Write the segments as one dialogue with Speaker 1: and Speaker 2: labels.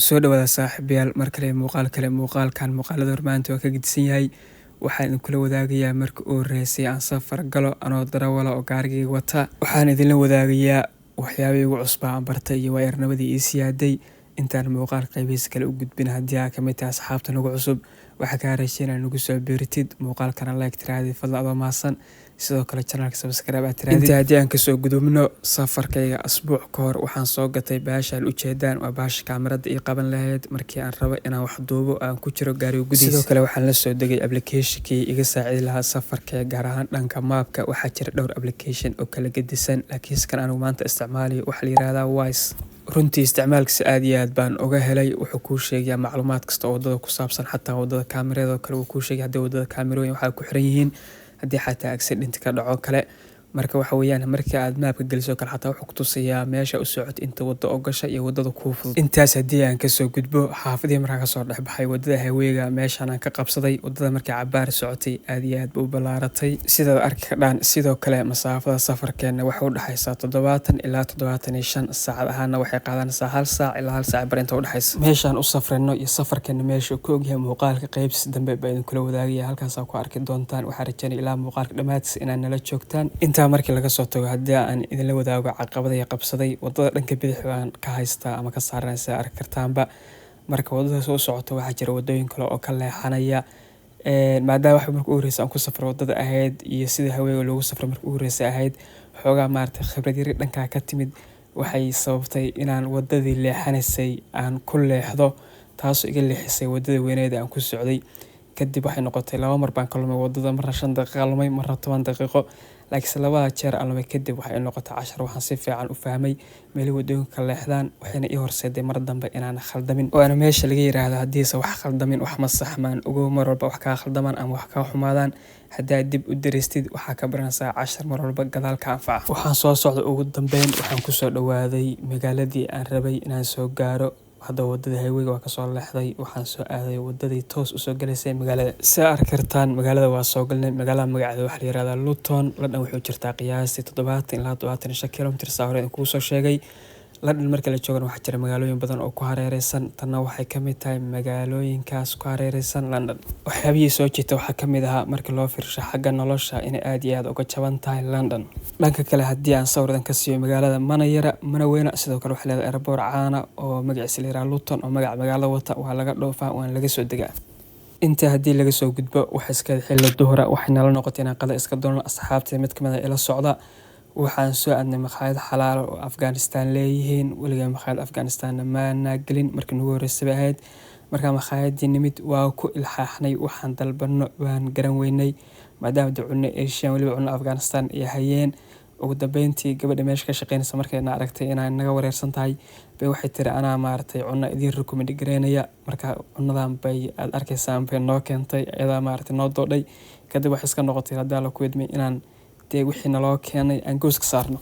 Speaker 1: Soo dhawaada saaxiibayaal, mar kale muuqaal kale. Muuqaalkan muuqaalada hormaanta waa ka gedisan yahay. Waxaan idinkula wadaagayaa markii u horeysay aan safar galo anoo darawala oo gaarigayga wata. Waxaan idinla wadaagayaa waxyaabihii ugu cusbaa aan bartay iyo waayo-aragnimadii ii siyaaday. Intaan muuqaal qaybihiisa kale u gudbin, haddii aa kamid tahay asxaabta nagu cusub, waxaa kaa rajeynaya nagu soo biiritid, muuqaalkana like tirahdid, fadlan adoo mahadsan. Sidoo kale channelka subscribe aad tirahdid. Inta haddii aan kasoo gudubno safarkayga asbuuc ka hor, waxaan soo gatay baashaan ujeedaan, waa baasha kaamirada ii qaban lahayd markii aan rabo inaan wax duubo aan ku jiro gaariga gudihiisa. Sidoo kale waxaan la soo degay applicationkii iga saacidi lahaa safarkayga, gaar ahaan dhanka maapka. Waxaa jira dhowr application oo kala gedisan, laakiin kan anigu maanta isticmaalayo waxaa la yiraahdaa Waze. Runtii isticmaalkiisa aad iyo aad baan uga helay. Wuxuu kuu sheegayaa macluumaad kasta oo wadada ku saabsan, xataa wadada kaamirada oo kale wuu kuu sheegay haddii wadada kaamirooyin waxaa ku xiran yihiin, haddii xataa accident ka dhaco kale. Marka waxa weeyaan, marka aad maapka geliso kale, xataa wuxuu ku tusayaa meesha u socota, inta wado oo gasha iyo wadada kuu fudud. Intaas haddii aan kasoo gudbo, xaafadii markaan kasoo dhex baxay, wadada highwayga meeshaan aan ka qabsaday. Wadada markii cabaar socotay, aad iyo aad ba u ballaaratay, sidaad arki kardhaan. Sidoo kale masaafada safarkeena waxay u dhexaysaa 70 ilaa 75, saacad ahaana waxay qaadanaysaa 1 saac ilaa 1 saac bar inta udhexaysa. Meeshaan u safrayno iyo safarkeena meesha ku ogyahay, muuqaalka qaybsi dambe baa idinkula wadaagaya, halkaasaa ku arki doontaan. Waxaa rajeynaya ilaa muuqaalka dhammaadkiisa inaad nala joogtaan. Intaa markii laga soo tago, haddii aan idinla wadaago caqabadaya qabsaday, wadada dhanka bidix baan ka haystaa ama ka saaranay, sida arki kartaanba. Marka wadada soo socoto, waxaa jira wadooyin kale oo ka leexanaya. Maadaama wax marka u horeysa aan ku safro wadada ahayd iyo sida highwayga loogu safro marka u horeysa ahayd, xoogaa maaragtay khibrad yari dhankaa ka timid waxay sababtay inaan wadadii leexanaysay aan ku leexdo, taasoo iga leexisay wadada weyneed aan ku socday. Kadib waxay noqotay laba mar baan ka lumay wadada, marna 5 daqiiqa lumay, marna 10 daqiiqo. Laakiinse labada jeer aan lumay kadib, waxay noqotay cashar. Waxaan si fiican u fahmay meelihii wadooyinka ka leexdaan, waxayna ii horseeday mar dambe inaan khaldamin. Waana meesha laga yiraahdo, haddiise wax khaldamin wax ma saxmaan. Ogow, mar walba wax kaa khaldamaan ama wax kaa xumaadaan, haddaad dib u daristid, waxaa ka baranaysaa cashar mar walba gadaal ka anfaca. Waxaan soo socda, ugu dambeyn waxaan kusoo dhawaaday magaaladii aan rabay inaan soo gaaro. Hadda wadada highwayga waa kasoo leexday, waxaan soo aaday wadadii toos usoo galaysay magaalada. Sida arki kartaan, magaalada waa soo galnay. Magaalada magaceeda waxaa la yirahdaa Luton. London wuxuu jirtaa qiyaastii 70 ilaa 75 kilomitir, saa hore kuu soo sheegay. London marka la joogana, waxaa jira magaalooyin badan oo ku hareereysan. Tanna waxay kamid tahay magaalooyinkaas ku hareereysan London. Waxyaabihii soo jiita waxaa kamid ahaa, marka loo fiirsho xagga nolosha, inay aad iyo aad uga jaban tahay London. Dhanka kale, haddii aan sawirdan ka siiyo magaalada, mana yara mana weyna. Sidoo kale waxay leedahay airport caana oo magaciisa la yiraahdo Luton, oo magaca magaalada wata. Waa laga dhoofaa, waana laga soo degaa. Intaa haddii laga soo gudbo, waxa iska xilli duhura, waxay nala noqotay inaan qada iska doonno. Asxaabta mid kamid ah ila socda, waxaan soo aadnay makhaayad xalaal oo Afghanistan leeyihiin. Weligaa makhaayad Afghanistanna maanaa gelin, markii nagu horreysay bay ahayd. Markaa makhaayadii nimid, waa ku ilxaaxnay. Waxaan dalbano waan garan weynay, maadaama dee cunno Asian, weliba cunno Afghanistan ay hayeen. Ugu dambeyntii gabadha meesha ka shaqeynaysa, markayna aragtay inay naga wareersan tahay, bay waxay tiri, "Anaa maaragtay cunno idiin recommend gareynaya." Marka cunnadan bay aad arkaysaan bay noo keentay, iyadaa maaragtay noo doodhay. Kadib waxay iska noqotay, haddaa la ku idmay, inaan dee wixii naloo keenay aan goos ka saarno.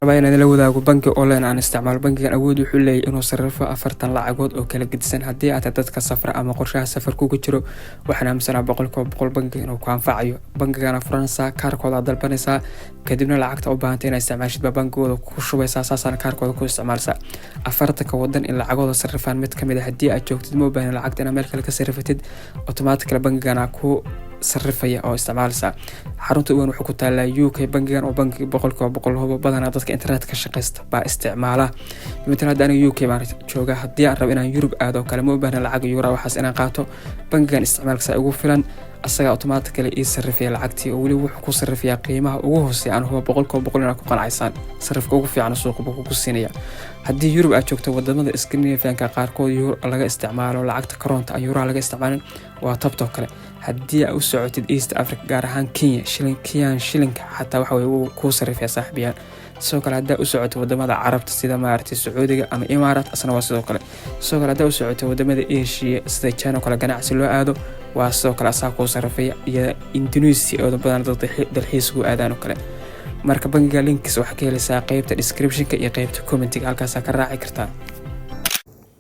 Speaker 1: Rabaa inaan idinla wadaago banki online aan isticmaalo. Bankigan awood wuxuu leeyahay inuu sarrifo 40 lacagood oo kala gedisan. Haddii aad tahay dadka safra ama qorshaha safar kuga jiro, waxaan aaminsanaha 100% bankiga inuu ku anfacayo. Bankigana furanaysaa, kaarkooda aad dalbanaysaa, kadibna lacagta u baahantay inaad isticmaashid baa bankigooda ku shubaysaa, saasaana kaarkooda ku isticmaalaysaa. 40-ka wadan in lacagooda sarrifaan mid kamid ah haddii aad joogtid, ma u baahnin lacagta inaad meel kale ka sarrifatid. Automatically bankigana ku sarrifaya oo isticmaalaysaa. Xarunta uweyn wuxuu ku taalaa UK. Bankigan oo banki 100% hubo, badanaa dadka internet ka shaqaysta baa isticmaala. Matalan hadda aniga UK baan jooga, haddii aan rabo inaan Yurub aado kale, ma u baahna lacag euro waxaas inaan qaato. Bankigan isticmaalkiisa ugu filan, asaga automatically ii sarrifaya lacagtii, oo weliba wuxuu ku sarrifayaa qiimaha ugu hooseeya. Aan hubo 100% inaad ku qanacaysaan, sarrifka ugu fiican suuqa buu kugu siinaya. Haddii Yurub aad joogto, wadamada Scandinavianka qaarkood euro laga isticmaalo, lacagta karoonta aan euroha laga isticmaalin, waa tabtoo kale. Haddii aad u socotid East Africa, gaar ahaan Kenya, shilin Kenyan shilinka xataa waxa weye wuu kuu sarrifaya, saaxiibayaal. Sidoo kale haddaa u socotid wadamada Carabta, sida maaragtay Sacuudiga ama Imaaraat, asna waa sidoo kale. Sidoo kale haddaa u socotid wadamada Asia, sida China oo kale, ganacsi loo aado, waa sidoo kale, asaa kuu sarrifaya, iyo Indonesia oo badan dad dalxiisku aadaan oo kale. Marka bangiga linkiisa waxaa ka helaysaa qeybta descriptionka iyo qeybta commentiga, halkaasaa ka raaci kartaa.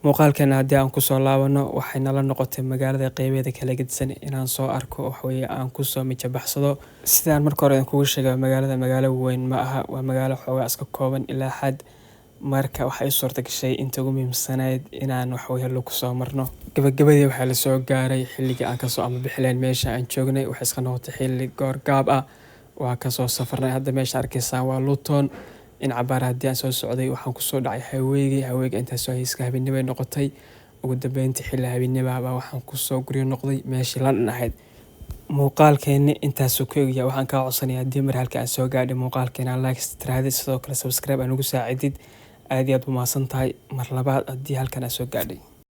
Speaker 1: Muuqaalkeena haddii aan kusoo laabano, waxay nala noqotay magaalada qeybeeda kala gedisan inaan soo arko, waxweye aan kusoo mijabaxsado. Sidaan marka hore kugu sheegay, magaalada magaalo weyn ma aha, waa magaalo xoogaa iska kooban ilaa xad. Marka waxay u suurta gashay inta ugu muhiimsanayd inaan waxweye lagu soo marno. Gabagabadii waxaa lasoo gaaray xilligii aan kasoo ama bixileen meesha aan joognay. Waxay iska noqotay xilli goorgaab ah, waa kasoo safarnay. Hadda meesha arkaysaan waa Luton. In cabaar haddii aan soo socday, waxaan kusoo dhacay haweygii. Haweyga intaas soo hayska habeenimo noqotay. Ugu dambeyntii xilli habeenimo baa waxaan kusoo guryo noqday meeshii London ahayd. Muuqaalkeeni intaasuu ku egyahay. Waxaan kaa codsanaya haddii mar halka aan soo gaadhay muuqaalkeena, like tirahdid, sidoo kale subscribe aan ugu saacidid. Aad iyo aad u mahadsan tahay mar labaad haddii halkan aan soo gaadhay.